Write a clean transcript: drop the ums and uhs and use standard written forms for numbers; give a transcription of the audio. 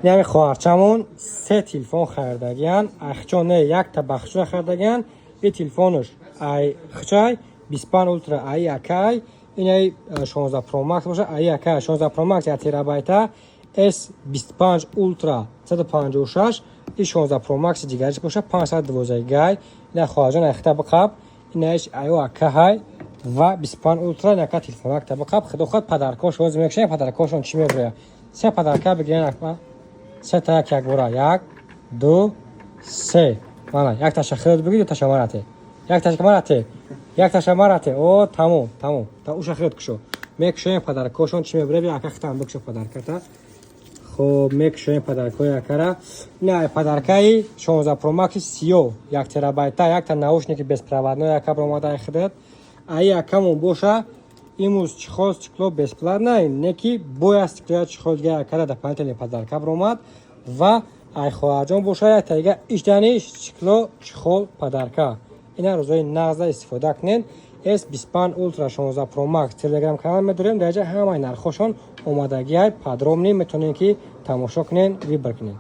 Инами хоҳарчамон се телефон харидагиян. Ахчо не, якта бахчо харидагиян. И телефонуш ай хчай 25 Ultra ай акай, инай 16 Pro Max боша ай акай, 16 Pro Max 1 терабайта, S25 Ultra 156 и 16 Pro Max дигариш боша 512 гай. Ина хоҳарҷон айхта биқаб, инаиш аю акаҳай ва 25 Ultra нака телефонакта биқаб. Худо хоҳад, подаркош ҳозир мекушем. Подаркошон чӣ мебуря? Се подарка бигирен, акба, сета як якбора, як, ду, се. Мана, якташа худот бигир, дуташа марате, якташа марате, якташа марате. О, тамом, тамом. Та уша худот кушо. Мекушоем, подаркошон чӣ мебуря. Би, ака, хитам бикушо подарката. Хоб, мекушоем подаркои акара. Ина подаркаи 16 Pro Max сиё 1 терабайта, якта наушники беспроводной ака бромада худат. Аи акамон боша имрӯз чехол, стекло бесплатно, не ки бояд стеклоя, чехол дига акара дополнительный подарка бромад. Ва ай хоҳарҷон боша якта дига иждани стекло, чехол подарка. Ина рӯзои нағза истифода кунед. S25 Ultra, 16 Pro Max. Телеграм канал медорем, дар ҷа ҳамаи нархҳошон омадагиай, подробный, метавонед ки тамошо кунед, выбор кунед.